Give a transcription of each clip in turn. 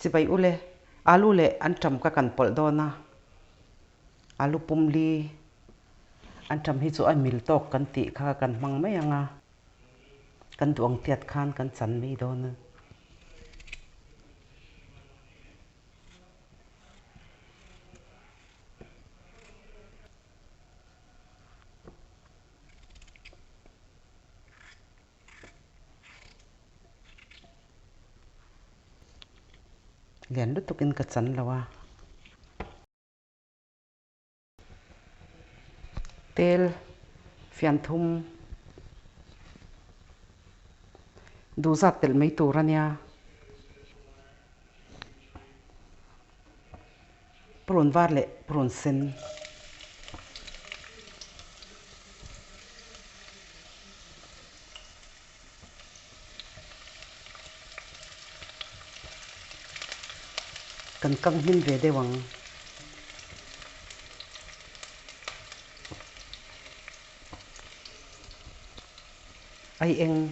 Chibai ule, alu leh anṭam ka kan pawlh dawn a, alu pumli anṭam hi chu a mil tawk kan tih kha kan hmang mai ang a, kan duh ang tiat khan kan chan mai dawn a. Lian lutukin ka chan lo a. Tel fian thum duh zat telh mai tur a nia. Purun var leh purun sen. Kan kang hmin ve deuh ang. Ai eng.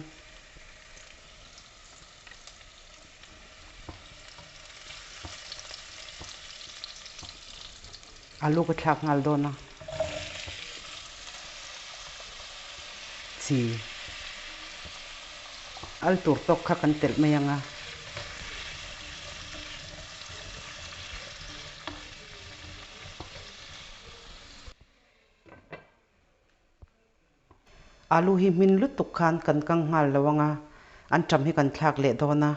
Alu ka thlak nghal dawn a, chi al tur tawk kha kan telh mai ang a. Alu hi hmin lutuk khan kan kang nghal lo ang a, an ṭam hi kan thlak leh dawn a.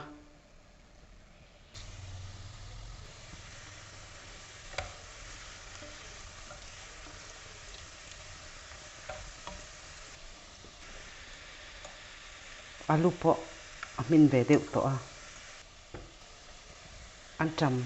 Alu pawh a hmin ve deuh tawh a, an ṭam.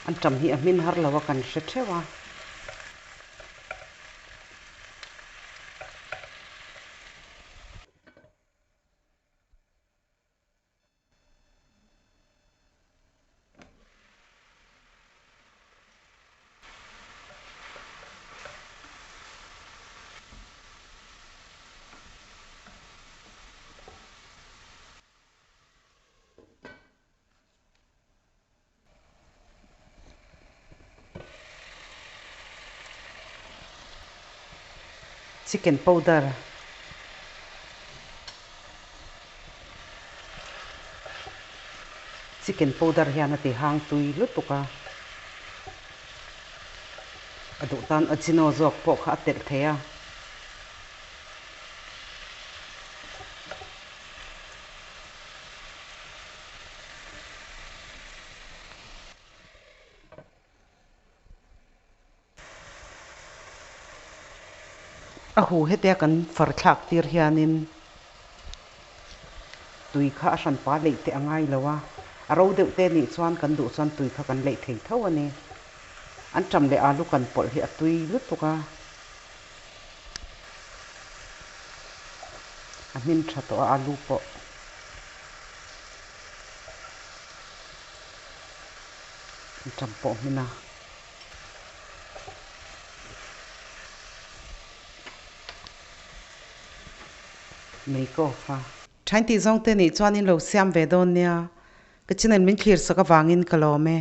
An ṭam hi a hmin har lo a kan hre theuh a. Chicken powder Chicken powder hian a ti hang tui lutuk a, a duh tan ajino zawk pawh kha a telh thei a. A hu hetia kan far thlak tir hianin tui kha a hranpa leih teh a ngai lo a, a ro deuh te nih chuan kan duh chuan tui kha kan leih thei tho a ni. An ṭam leh alu kan pawlh hi a tui lutuk a, a hmin ṭha tawh a alu pawh. Ṭam pawh hmin a. Make off a. Thain tih zawng te nih chuan in lo siam ve dawn nia. Ka channel min thlir sak avangin ka lawm e.